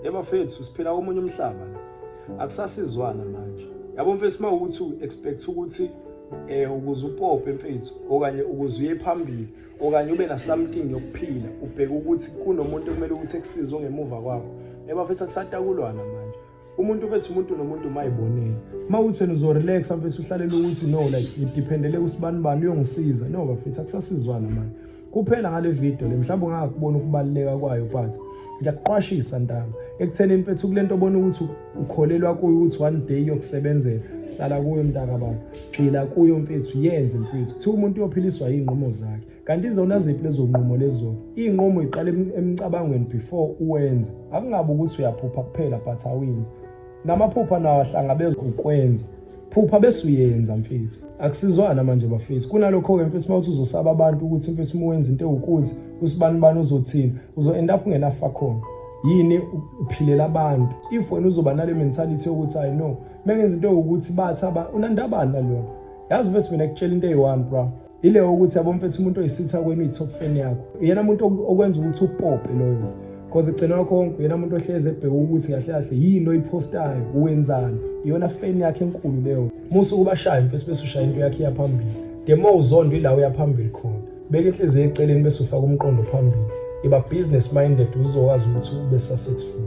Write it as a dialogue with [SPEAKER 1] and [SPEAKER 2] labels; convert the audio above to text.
[SPEAKER 1] Yebafethu, siphila komunye umhlaba la, akusasizwana manje, yabo mfethu. Uma ukuthi u-expect ukuthi ukuze upope mfethu, okanye ukuze uye phambili, okanye ube na something yokuphila, ubheke ukuthi kunomuntu okumele ukuthi ekusize ongemuva kwakho, ebafethu, akusatakulwana manje. Umuntu mfethu, umuntu nomuntu mayibonele. Uma uthi wena uzorelaxa mfethu, uhlalele ukuthi no, like ngidependele kusibani bani uyongisiza, no bafethu, akusasizwana manje. Kuphela ngale video le, mhlawumbe ungakubona ukubaluleka kwayo, but ngiyakuqwashisa ntanga ekuthenini mfethu, kule nto obona ukuthi ukholelwa kuyo ukuthi one day iyokusebenzela, hlala kuyo mntaka baba, gxila kuyo mfethu, yenze mfethu. Kuthiwa umuntu uyophiliswa iy'nqumo zakhe, kanti izona ziphi lezo nqumo lezo? Iy'nqumo iqala emcabangweni before uwenze. Akungabi ukuthi uyaphupha kuphela but awenzi. Namaphupha nawo ahlangabeza ukwenza. Phupha bese uyenza mfethu. Akusizwana manje bafethu. Kunalokho-ke mfethu, uma uthi uzosaba abantu ukuthi mfethu uma wenza into ewukuthi usibani bani uzothini, uzo-end up ungenafa khona. Yini uphilela abantu? If wena uzoba nale mentality yokuthi I know mengenza into ewukuthi bathi aba unandabani nalona, yazi mfethu, mina kutshela into eyi-one bra, ileyo ukuthi yabo mfethu, umuntu oyisitha kwenu uyi-top fan yakho, uyena muntu okwenza ukuthi upope loyo, because egcina wakho wonke uyena muntu ohlezi ebheke ukuthi kahle kahle yini oyiphostayo, uwenzani. Iyona fan yakhe enkulu leyo. Musa ukubashaya mfethu, bese ushaya into yakhe iyaphambili. The more uzondwa, ila uyaphambili khona. Beka inhliziyo eceleni bese ufaka umqondo phambili. Iba business minded, uzokwazi ukuthi ube successful.